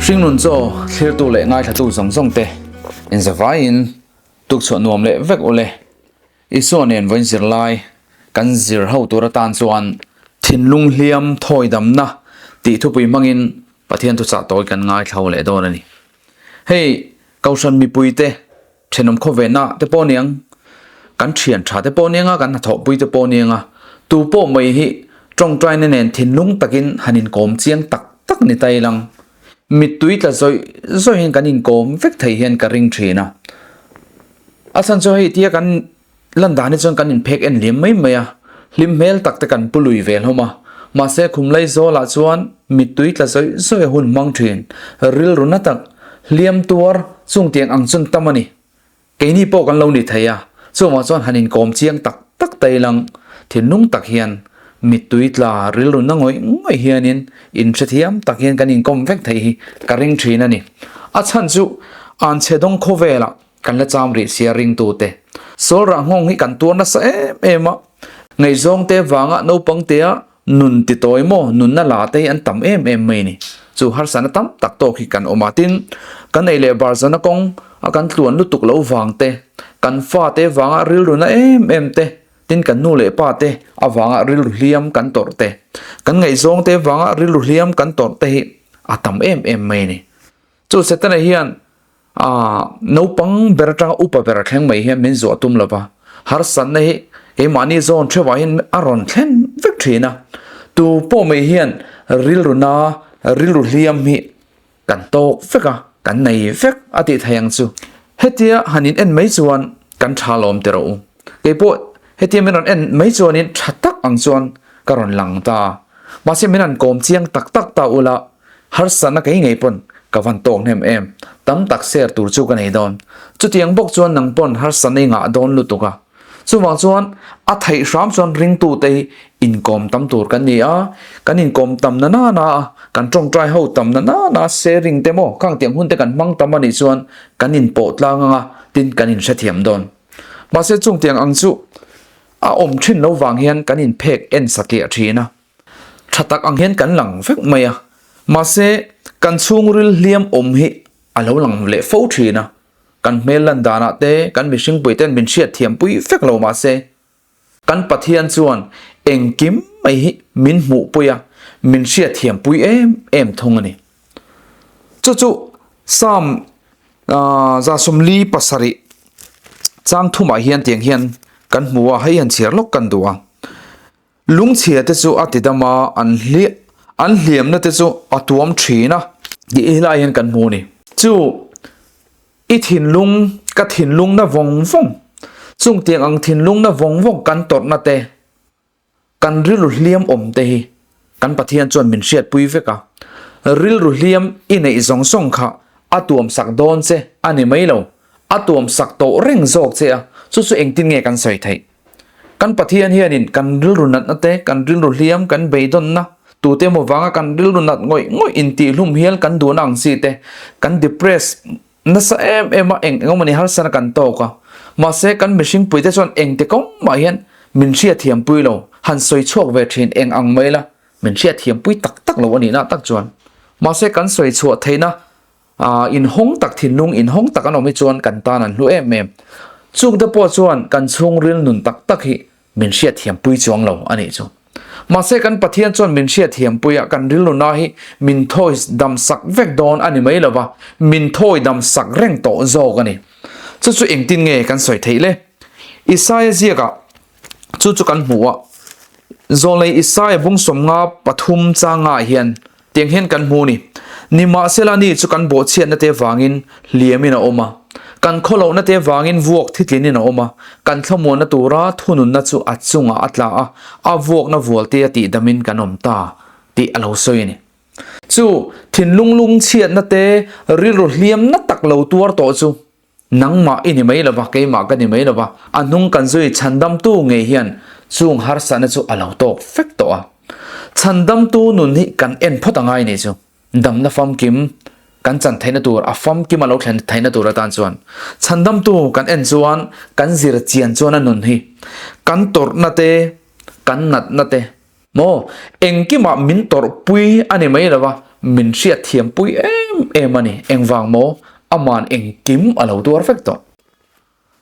Hringnun chaw thlirtu leh ngaithlatu zawng zawng te inzavaiin tukchhuah nuam leh vek ule. Isua nen vawiin zirlai kan zir ho tur atan chuan thinlung hliam thawi damna tih thupui hmangin Pathian thuchah tawi kan ngaithla leh dawn a ni. Hei Kohhran mipuite thenawm khawvenna te pawh aniang, kan thian tha te pawh aniang a, kan hnathawhpui te pawh aniang a, tu pawh mai hi tawngtaina nen thinlung takin han inkawm chiang tak tak ni ta ilang. Mittui tla zawih zawihin kan inkawm vek thei hian ka ring thin a. A chhan chu hei tia kan lan dan hi chuan kan inphek en liam mai mai a, hlim hmel tak te kan pu lui ve hlawm a. Mahse khumlai zawlah chuan mittui tla zawih zawih a hun hmang thin, rilru na tak, hliam tuar chung tiang ang chun tam a ni. Keini pawh kan lo ni thei a, chuvang chuan han inkawm chiang tak tak ta ilang thinlung tak hian mittui tla rilru na ngawih ngawih hianin inhrethiam tak hian kan inkawm vek theih hi ka ring thin a ni. A chhan chu anchhe dawng khawvelah Kan la cham rih sia ringtute. Sawl rah nghawng hi kan tuar nasa em em a, ngaihzawngte vanga naupangtea nun ti tawi maw nunna la te hi an tam em em mai ni. Chu harsatna tam tak tawk hi kan awm a, tin kan ei leh bar zana kawng a kan tluan lutuk lo vang te, kan fate vanga rilruna em em te, tin kan nu leh pa te avanga rilru hliam kan tawrh te, kan ngaihzawngte vanga rilru hliam kan tawrh te hi a tam em em mai ni. Chu Setana hian Aaa, naupang ber atanga upa ber a thleng mai hian min zuah tum lo va, harsatna hi keimahni zawn theuhah hian a rawn thlen vek thin a, tu pawh mai hian rilru na, rilru hliam hi kan tawk vek a, kan nei vek a tih thei ang chu. Hetia han in en mai chuan kan tha lawm ti rawh u. Keipawh hetia min rawn en mai chuanin tha tak ang chuan ka rawn lang ta. Mahse min rawn kawm chiang tak tak ta ula, Harsatna kei ngei pawn ka van tawk hnem em, tam tak share tur chu ka nei dawn. Chutiang bawk chuan nang pawn harsatna i ngah dawn lutuk a. Chuvang chuan a theih hram chuan ringtute hi inkawm tam tur kan ni a, kan inkawm tam na na na a, kan tawngtai ho tam na na na sharing te maw khang tiang hun te kan hmang tam a nih chuan kan inpawh tlang ang a, tin kan inhrethiam dawn. Mahse chung tiang ang chu a awm thin lo vang hian kan inphek en satliah thin a. Tha tak ang hian kan lang vek mai a, mahse kan chhungril hliam awm hi a lo lang leh fo thin a, kan hmel lan danah te kan mihring pui ten min hriat thiam pui vek lo mahse kan Pathian chuan engkim mai hi min hmuh pui a, min hriat thiam pui em em thung a ni. Chu chu Psalm 147 chang thumah hian tiang hian kan hmu a, hei han chhiar lawk kan duh a. Lungchhia te chu a ti dam a, an hliah, an hliamna te chu a tuam thin a. Tih hi lai hian kan hmu a ni. Chu i thinlung, ka thinlung na vawng vawng, chung tiang ang thinlung na vawng vawng kan tawrhna te, kan rilru hliam awm te hi kan Pathian chuan min hriatpui vek a. Rilru hliam i neih zawng zawng kha a tuam sak dawn che a ni mai lo, a tuam sak tawh reng zawk che a, chu chu engtin nge kan sawi theih? Kan Pathian hianin kan rilru natna te, kan rilru hliam, kan beidawnna, tute emaw vanga kan rilru nat ngawih ngawih intihlum hial kan duhna ang chi te, kan depress nasa em em a, eng eng emawni harsana kan tawk a. Mahse kan mihring puite chuan engti kawng mah hian min hriatthiam pui lo, han sawi chhuak ve thin eng ang mai la, min hriatthiam pui tak tak lo a nihna tak chuan. Mahse kan sawi chhuah theihna Aaa inhawng tak thinlung inhawng tak an awm hi chuan kan tan an hlu em em. Chungte pawh chuan kan chhungril nun tak tak hi min hriatthiam pui chuang lo a nih chu. Mahse kan Pathian chuan min hriatthiam pui a, kan rilruna hi min thawi dam sak vek dawn a ni mai lo va, min thawi dam sak reng tawh zawk a ni. Chu chu engtin nge kan sawi theih le? Isaia ziakah Chu chu kan hmu a, Zawlnei Isaia bung 53 changah hian tiang hian kan hmu a ni, Nimahsela ni chu kan bawhchhiatna te vangin hliamin a awm a, kan khawlohna te vangin vuak thitlinin a awm a, kan thlamuanna tura thununna chu a chungah a tla a, a vuakna vualte a tihdamin kan awm ta tih a lo sawi a ni. Chu thinlung lungchhiatna te rilru hliamna tak lo tuar tawh chu Nangmah i ni mai lova, keimah ka ni mai lova, a hnung kan zui chhandamtu ngei hian chung harsatna chu a lo tawk fek tawh a. Chhandamtu nun hi kan en phawt a ngai ni chu. Damna famkim kan chan theihna tur, a famkim a lo thlen theihna tur atan chuan chhandamtu kan en chuan kan zir chian chuan a nun hi kan tawrhna te, kan natna te, Maw? Engkimah min tawrhpui a ni mai lova, min hriatthiampui em em a ni. Engvang maw? Aman engkim a lo tuar vek tawh.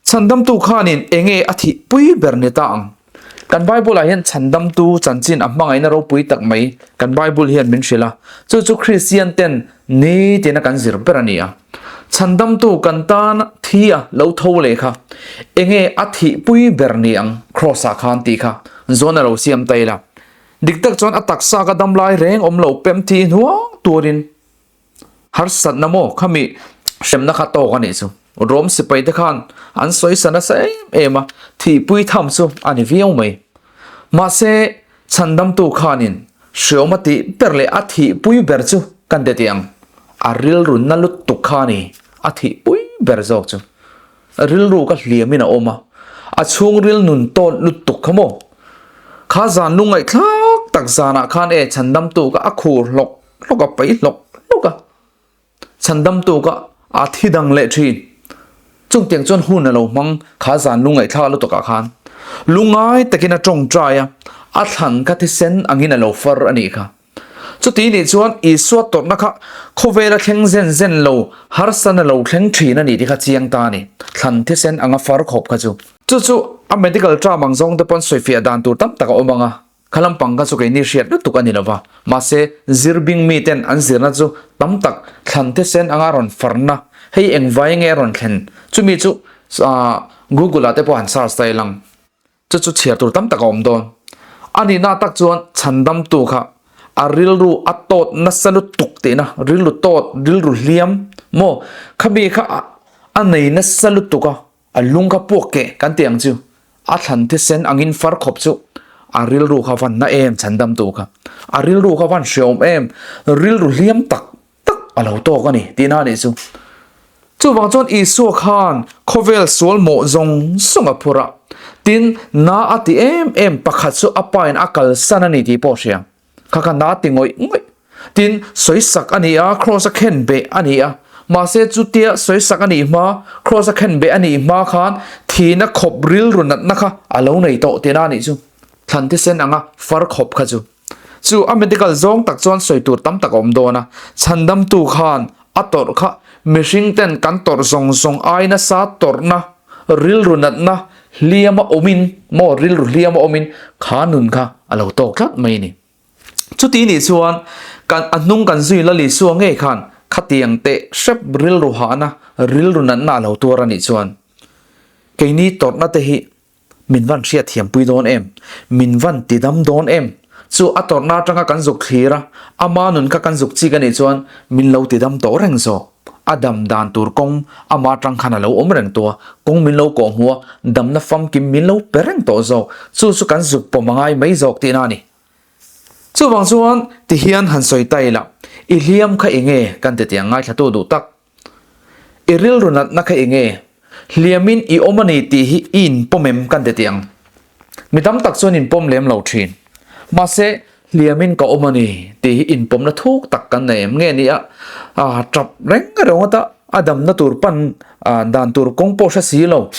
Chhandamtu khanin enge a thihpui ber ni ta ang? Kan Bible-ah hian chhandamtu chanchin a hmangaihna ropui tak mai kan Bible hian min hrilh a, chu chu Kristian ten nitina kan zir ber a ni a. Chhandamtu kan tan thi a lo tho leh kha enge a thihpui ber ni ang Kraws-ah khan tih kha zawn a lo siam ta ila. Dik tak chuan a taksa ka damlai reng awm lo pem thi hnuang turin Harsatna maw khami hremna kha tawk a nih chu. Rom sipai te khan an sawisa nasa em em a, thihpui tham chu a ni viau mai. Mahse, chhandamtu khanin hreawm a tih ber leh a thihpui ber chu kan ti tih ang. A rilru na lutuk kha a ni, a thihpui ber zawk chu. Rilru ka hliamin a awm a, a chhungril nun tawt lutuk kha maw. Kha zan lungngaihthlak tak zanah khan e chhandamtu kha a khur hlawk hlawk a paih hlawk hlawk a, chhandamtu ka a thi dang leh thin. Chungtiang chuan hun a lo hmang kha zan lungngaihthlak lutuk ah khan lungngai takin a tawngtai a, a thlan kha thisen angin a lo far a nih kha. Chuti nih chuan Isua tawrhna kha khawvela thleng zen zen lo harsan a lo thleng thin a nih tih kha chiang ta a ni. Thlan thisen anga far khawp kha chu. Chu chu a medical term ang zawng te pawn sawifiah dan tur tam tak a awm ang a. Kha lampang kha chu keini hriat lutuk a ni lova, mahse zirbing miten an zirna chu tam tak thlan thisen anga rawn farna, hei engvai nge a rawn thlen, chumi chu Google ah te pawh han search ta ilang, chu chu chhiar tur tam tak a awm dawn. A nihna tak chuan chhandamtu kha a rilru a tawt nasa lutuk tihna, rilru tawt, rilru hliam maw, khami kha a nei nasa lutuk a. A lung kha puak keh kan tih ang chu, a thlan thisen angin far khawp chu a rilru kha van na em chhandamtu kha, a rilru kha van hreawm em, rilru hliam tak tak a lo tawk a ni tihna a nih chu. Chuvang chuan Isua khan khawvel sual mawh zawng zawng a phur a, tin na a ti em em pakhat chu a pain a kalsan a ni tih pawh hria. Kha kha na ti ngawih ngawih. Tin, sawisak a ni a, kraws a khen beh a ni a. Mahse, chutia sawisak a nih hma, kraws a khen beh a nih hma khan thihna khawp rilru natna kha a lo nei tawh tihna a nih chu. Thlan thisen anga far khawp kha chu. Chu a medical zawng tak chuan sawi tur tam tak a awm dawn a. Chhandamtu khan a tawrh kha mihring ten kan tawrh zawng zawng ai nasa tawrhna, rilru natna hliama awmin maw rilru hliama awmin kha nun kha a lo tawk tlat mai a ni. Chuti nih chuan kan a hnung kan zui Lal Isua ngei khan khatiang teh hrep rilru hahna, rilru natna a lo tuar a nih chuan keini tawrhna te hi Min van hriat thiampui dawn em? Min van tidam dawn em? Chu a tawrhna atanga kan zuk thlir a, ama nun kha kan zuk chik a nih chuan min lo tidam tawh reng zawk. A dam dan tur kawng ama atang khan a lo awm reng tawh a, kawng min lo kawh hmu a, damna famkim min lo pe reng tawh zawk. Chu chu kan zuk pawm a ngai mai zawk tihna a ni. Chuvang chuan tihian han sawi ta ila, i hliam kha enge kan ti tiang ngaithlatu duh tak. I rilru natna kha eng nge? Hliamin i awm a ni tih hi i inpawm em kan ti tih ang. Mi tam tak chuan inpawm lem lo thin. Mahse, hliamin ka awm a ni tih hi inpawmna thuk tak kan nei em nge ni a, tap reng reng ata a damna tur pan dan tur kawng pawh hre si lo.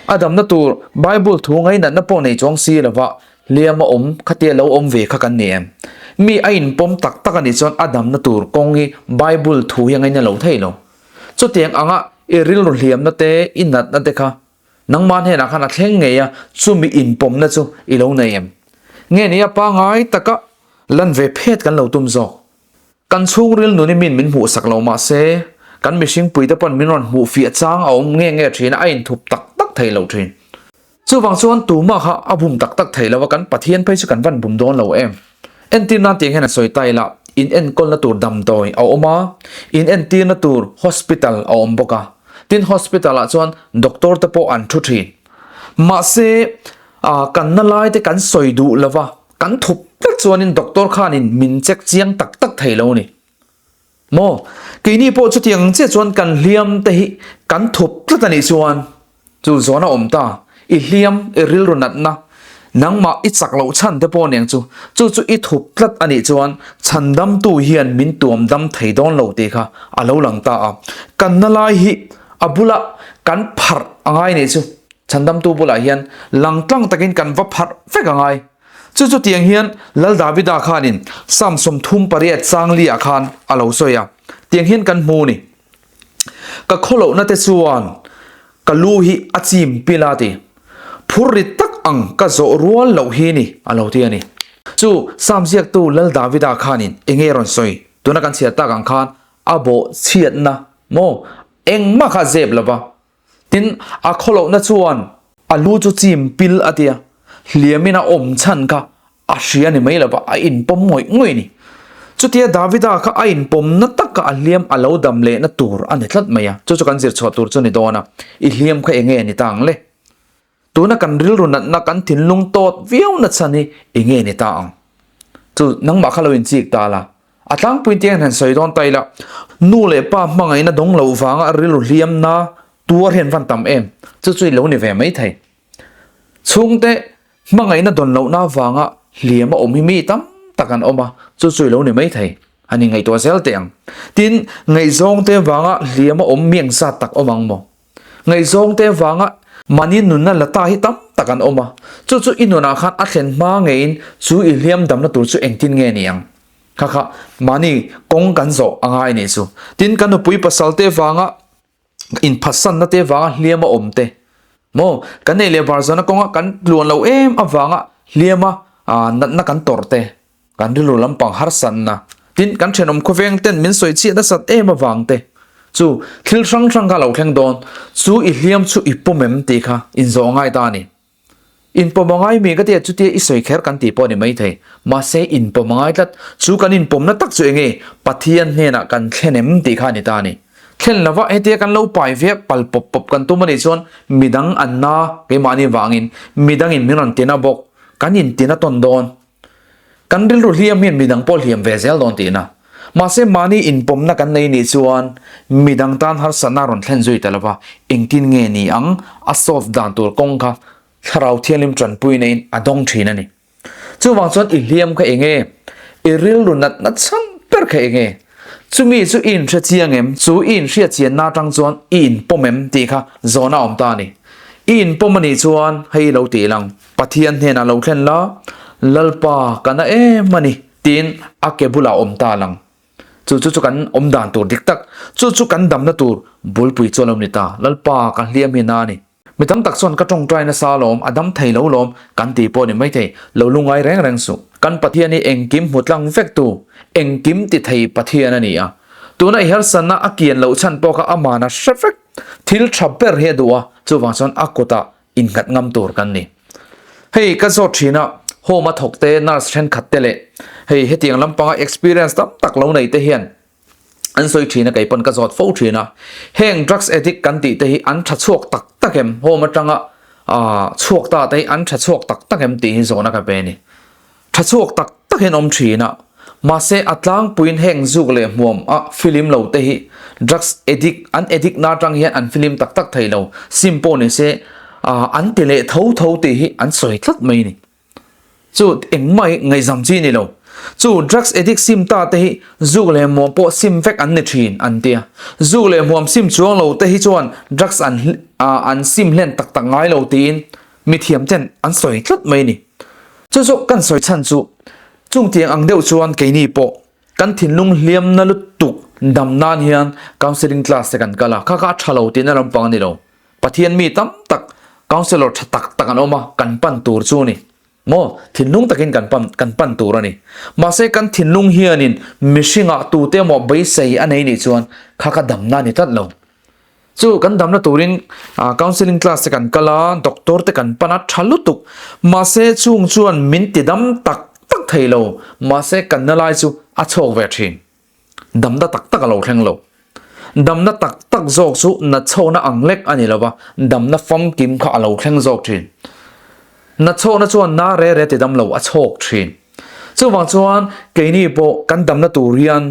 A damna tur Bible thu ngainatna pawh nei chuang si lova Hliam a awm, khatia lo awm ve kha kan ni em? Mi a inpawm tak tak a nih chuan a damna tur kawng hi Bible thu hi a ngaina lo thei lo. Chutiang anga i rilru hliamna te, i natna te kha nangmah hnenah khan a thleng ngei a, chumi inpawmna chu i lo nei em? Nge ni a pangai taka lan ve phet kan lo tum zawk? Kan chhungril nuni min min hmuhsak lo mah se, kan mihring puite pawn min rawn hmuh fiah chang a awm nge nge thin a, a inthup tak tak thei lo thin. Chuvang chuan tumah kha a bum tak tak thei lo a, kan Pathian phei chu kan van bum dawn lo em. Entir nan tiang hian a sawi ta ila, in enkawlna tur damdawi a awm a, in entirna tur hospital a awm bawk a. Tin hospital ah chuan doctor te pawh an thu thin. Mahse, kan na lai te kan sawi duh lo va, Kan thup tlat chuanin doctor khanin min check chiang tak tak thei lo ni. Maw? Keini pawh chutiang chiah chuan kan hliam te hi kan thup tlat a nih chuan chu zawn a awm ta. I hliam, i rilru natna, nangmah i chak loh chhan te pawh aniang chu, chu chu i thup tlat a nih chuan chhandamtu hian min tuam dam thei dawn lo tih kha a lo lang ta a. Kan na lai hi a bulah kan pharh a ngai nih chu. Chhandamtu bulah hian langtlang takin kan va pharh vek a ngai. Chu chu tiang hian Lal Davida khanin Psalm 38 chang li ah khan a lo sawi a, tiang hian kan hmu ni. Ka khawlohna te chuan ka lu hi a chim pil a ti. Phur rit tak ang ka zawh rual loh hi ni a lo ti a ni. Chu Psalm ziaktu Lal Davida khanin enge rawn sawi? Tuna kan chhiar tak ang khan a bawh chhiatna maw engmah kha zep lova. Tin, a khawlohna chuan a lu chu chim pil a tia, hliamin a awm chhan kha a hria ni mai lova, a inpawm ngawih ngawih a ni. Chutia Davida kha a inpawmna taka a hliam a lo dam lehna tur a ni tlat mai a, chu chu kan zir chhuah tur chu ni dawn a, i hliam kha enge ni ta ang le? Tuna kan rilru natna kan thinlung tawt viau na chhan hi enge ni ta ang? Chu nangmah kha lo inchik ta la. A tlangpui te hian han sawi dawn ta ila, nu leh pa hmangaihna dawng loh vanga rilru hliamna tuar hian van tam em? Chu chu i lo ni ve mai thei. Chhungte hmangaihna dawn lohna avanga hliam a awm hi mi tam tak an awm a, chu chu i lo ni mai thei. Han inngaihtuah zel teh ang. Tin, ngaihzawngte vanga hliam a awm mi engzat tak awm ang maw? Ngaihzawngte vanga mahni nunna la ta hi tam tak an awm a, chu chu i nunah khan a thlen hma ngeiin chu i hliam damna tur chu engtin nge ni ang? Kha kha mahni kawng kan zawh a ngai nih chu. Tin, kan nupui pasalte vanga inphatsanna te vanga hliam a awm te maw? Kan nei leh var zawhna kawnga kan tluan lo em avanga hliama natna kan tawrh te. Kan rilru lampang harsatna, tin kan thenawm khawveng ten min sawi chhiat nasat em avang te chu thil hrang hrang kha lo thleng dawn, chu i hliam chu i pawm em tih kha inzawh ngai ta a ni. Inpawm a ngai mi ka tia chutia i sawi kher kan tih pawh a ni maithei, mahse inpawm a ngai tlat, chu kan inpawmna tak chu enge Pathian hnenah kan thlen em tih kha a ni ta a ni. Thlen lova hetia kan lo pai viak pal pawp pawp kan tum a nih chuan midang an na keimahni vangin midangin min rawn tina bawk, kan intina tawn dawn. Kan rilru hliam hian midang pawh hliam ve zel dawn tihna. Mahse mahni inpawmna kan nei nih chuan midang tan harsatna a rawn thlen zui ta lova, engtin nge ni ang a solve dan tur kawng kha Thlarau Thianghlim tanpui neiin a dawng thin a ni. Chuvang chuan i hliam kha enge? I rilru natna chhan ber kha enge? Chumi chu i inhre chiang em? Chu i inhriat chianna atang chuan i inpawm em tih kha zawhna a awm ta a ni. I inpawm a nih chuan hei i lo tih lang. Pathian hnenah lo thlen la, Lalpa ka na em a ni, tiin a ke bulah awm ta lang. Chu chu chu kan awm dan tur dik tak, chu chu kan damna tur bulpui chu a lo ni ta. Lalpa ka hliam hi na a ni. Mi tam tak chuan ka tawngtai nasa alawm, a dam thei lo lawm, kan tih pawh ni maithei, lo lungai reng reng suh. Kan Pathian hi engkim hmu tlang vek tu, engkim ti thei Pathian a ni a. Tuna i harsatna a kian loh chhan pawh kha amana hre vek. Thil tha ber hi a duh a, chuvang chuan a kutah innghat ngam tur kan ni. Hei ka zawt thin a, home a thawk te, nurse thenkhat te leh hei hetiang lampanga experience tam tak lo nei te hian an sawi thin a, kei pawn ka zawt fo thin a. Heng drugs addict kan tih te hi an tha chhuak tak tak em? Home atanga chhuak ta te hi an tha chhuak tak tak em tih hi zawhna ka pe a ni. Tha chhuak tak tak hian awm thin a, mahse a tlangpuiin heng zuk leh hmuam a filim lo te hi drugs addict an addict na atang hian an filim tak tak thei lo, sim pawh ni se an ti leh tho tho tih hi an sawi tlat mai a ni. Chu engmah hi ngaihzam chi a ni lo. Chu drugs addict sim ta te hi zuk leh hmuam pawh sim vek an ni thin an ti a, zuk leh hmuam sim chuang lo te hi chuan drugs an an sim hlen tak tak ngai lo tiin mithiam ten an sawi tlat mai a ni. Chu chu kan sawi chhan chu chungtiang ang deuh chuan keini pawh kan thinlung hliamna lutuk dam nan hian counselling class te kan kal a, kha kha a tha lo tihna lampang a ni lo. Pathian mi tam tak counsellor tha tak tak an awm a, kan pan tur chu a ni. Maw? Thinlung takin kan pan kan pan tur a ni. Mahse kan thinlung hianin mihringah tute emaw beisei a nei nih chuan kha kha damna a ni tlat lo. Chu kan damna turin counselling class te kan kal a, doctor te kan pan a, tha lutuk. Mahse chung chuan min ti dam tak tak thei lo, mahse kan na lai chu a chhawk ve thin. Damna tak tak a lo thleng lo. Damna tak tak zawk chu natchhawkna ang lek a ni lo va, damna famkim kha a lo thleng zawk thin. Natchhawkna chuan na re re ti dam lo a chhawk thin. Chuvang chuan keini pawh kan damna tur hian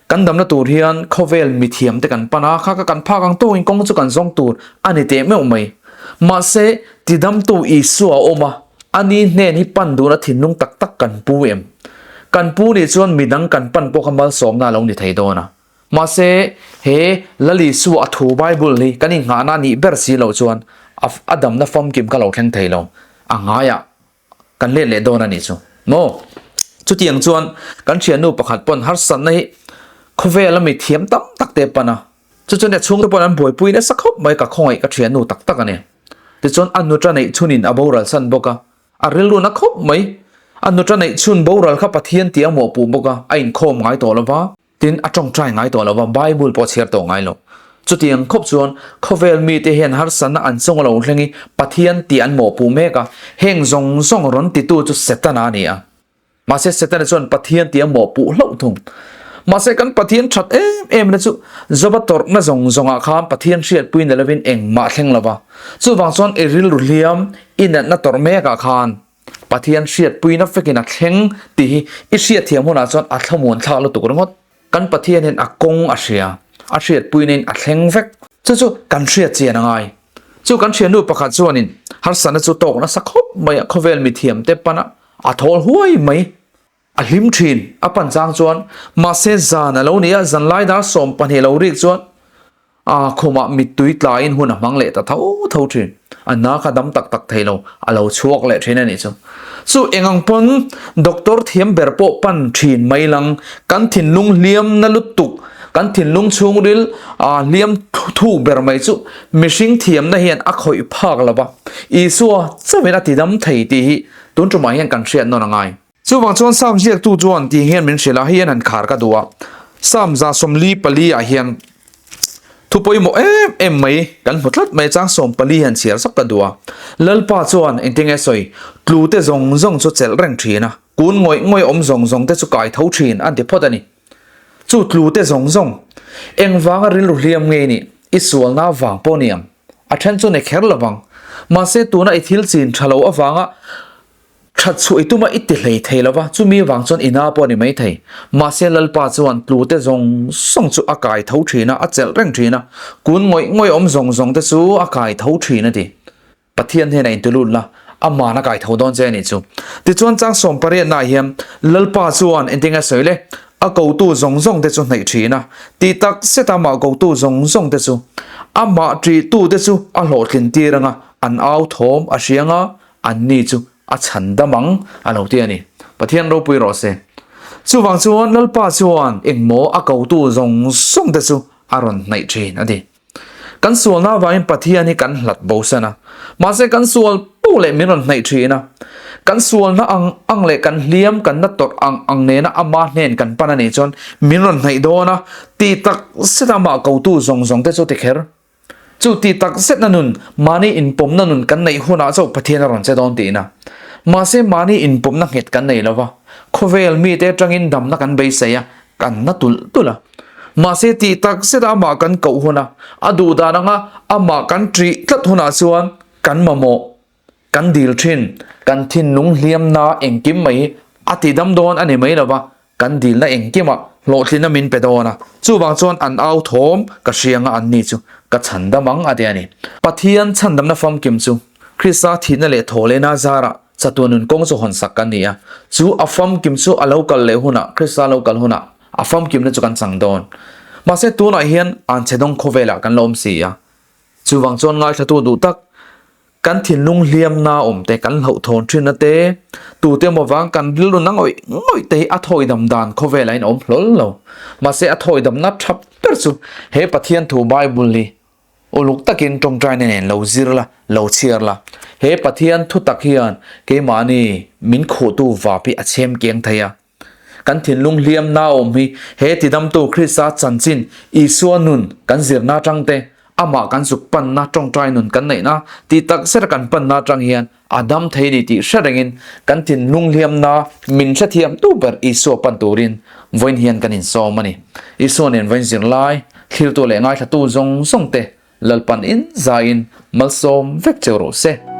kan damna tur hian khawvel mithiam te kan pan a, kha kha kan phak ang tawngin kawng chu kan zawng tur a ni teh meuh mai. Mahse, tidamtu Isua a awm a, ani hnen hi pan duhna thinlung tak tak kan pu em? Kan pu nih chuan midang kan pan pawh kha malsawmna a lo ni thei dawn a. Mahse, he Lal Isua a thu Bible hi kan inghahna a nih ber si loh chuan a damna famkim kha lo thleng thei lo. A ngaiah kan let leh dawn a nih chu. Maw? Chutiang chuan kan thiannu pakhat pawn harsatna hi khawvel a mi thiam tam tak te pan a, chu chuan a chhungte pawn an buaipui nasa khawp mai ka khawngaih ka thiannu tak tak a ni. Tichuan a nuta neih chhunin a boral san bawk a, a rilru na khawp mai. A nuta neih chhun boral kha Pathian tih a mawhpuh bawk a, a inkhawm ngai tawh lo va. Tin, a tawngtai ngai tawh lo va, Bible pawh a chhiar tawh ngai lo. Chutiang khawp chuan khawvel mite hian harsatna an chawng a lo thleng i Pathian tih an mawhpuh mek a, heng zawng zawng rawn titu chu Setana a ni a. Mahse Setana chuan Pathian tih a mawhpuh hlauh thung. Mahse kan Pathian that em em na chu Joba tawrhna zawng zawngah khan Pathian hriatpui ni lovin engmah thleng lo va. Chuvang chuan i rilru hliam i natna tawrh mekah khan Pathian hriatpuina fekin a thleng tih hi i hriatthiam hunah chuan a thlamuan thlak lutuk ringawt. Kan Pathianin a kawng a hria, a hriatpuinain a thleng vek. Chu chu kan hriat chian a ngai. Chu kan hriatnu pakhat chuanin harsatna chu tawk nasa khawp mai a, khawvel mithiamte pana a thawl huai mai. A hlim thin, a pan chang chuan mahse zan a lo ni a, zanlai dar 12 lo rik chuan A khumah mittui tlaiin hun a hmang leh ta tho tho thin. A na kha dam tak tak thei lo, a lo chhuak leh thin a nih chu. Chu eng ang pawn doctor thiam ber pawh pan thin mai lang, kan thinlung hliam na lutuk, kan thinlung chhungril a hliam thuk ber mai chu mihring thiamna hian a khawih phak lo va, Isua chauhin a tidam thei tih hi tun tumah hian kan hriat nawn a ngai. Chuvang chuan Psalm ziaktu chuan tih hian min hrilh a, hei hian han khar ka duh a. Psalm 44 ah hian thu pawimawh em em mai kan hmu tlat mai a, chang 14 hian chhiar zak ka duh a. Lalpa chuan engtin nge sawi, tlu te zawng zawng chu chelh reng thin a, kun ngawih ngawih awm zawng zawng te chu kai tho thin an ti phawt a ni. Chu tlu te zawng zawng, engvanga rilru hliam nge nih, i sualna vang pawh ni ang, a then chu ni kher lovang, mahse tuna i thil chin tha lo avanga That chhuah i tuma i ti hlei thei lo va, chumi vang chuan i na pawh a ni mai thei. Mahse Lalpa chuan tlute zawng zawng chu a kai tho thin a, a chelh reng thin a, kun ngawih ngawih awm zawng zawng te chu a kai tho thin a ti. Pathian hnenah inti lut la, aman a kai tho dawn che a nih chu. Tichuan chang 18 naah hian Lalpa chuan engtin nge sawi le? A kotu zawng zawng te chu hnaih thin a, ti tak zet amah kotu zawng zawng te chu, amah ṭihtu te chu a hlawhtlin tir anga an au thawm a hria anga Anni chu a chhan dam ang a lo ti a ni. Pathian ropui rawh se. Chuvang chuan Lalpa chuan engmaw a kotu zawng zawng te chu a rawn hnaih thin a ti. Kan sualna avangin Pathian hi kan hlat bosan a, mahse kan sual poh leh min rawn hnaih thin a. Kan sualna ang ang leh kan hliam kan na tawrh ang ang nena ama hnen kan pan a nih chuan min rawn hnaih dawn a, tih tak zet amah kotu zawng zawng te chu ti kher. Chu ti tak zetna nun, mahni inpawmna nun kan neih hunah chauh Pathian a rawn che dawn tihna. Mahse mahni inpawmna nghet kan nei lova, khawvel mite atangin damna kan beisei a, kan na tulh tulh a. Mahse ti tak zeta amah kan koh huna, a duh dan anga amah kan ṭih tlat hunah chuan kan mamawh, kan dil ṭhin, kan thinlung hliamna engkim mai hi a ti dam dawn a ni mai lova, Kan dilna engkimah hlawhtlinna min pe dawn a, chuvang chuan an au thawm ka hrianga an ni chu ka chhandam ang a ti a ni. Pathian chhandamna famkim chu Krista thihna leh thawhlehna zarah chatuan nun kawng chu hawnsak kan ni a, chu a famkim chu a lo kal leh hunah, Krista lo kal hunah a famkimna chu kan chang dawn. Mahse tunah hian anchhedawng khawvelah kan la awm si a, chuvang chuan ngaithlatu duh tak Kan thinlung hliamna awm te, kan hlauhthawn thinna te, tute emaw vang kan rilru na ngawih ngawih te hi a thawidam dan khawvelah in a awm hlawl lo. Mahse a thawidamna tha ber chu he Pathian thu Bible hi uluk takin tawngtaina nen lo zir la, lo chhiar la. He Pathian thu tak hian keimahni min khuhtu vap hi a chhem keng thei a. Kan thinlung hliamna awm hi he tidamtu Krista chanchin Isua nun kan zirna atang te, amah kan zuk panna tawngtai nun kan neihna tih tak zeta kan panna atang hian a dam thei ni tih hre rengin kan thinlung hliamna min hrethiamtu ber Isua pan turin vawiin hian kan insawm a ni. Isua nen vawiin zirlai, thlirtu leh ngaithlatu zawng zawng te Lalpan in zaiin malsawm vek cheu rawh se.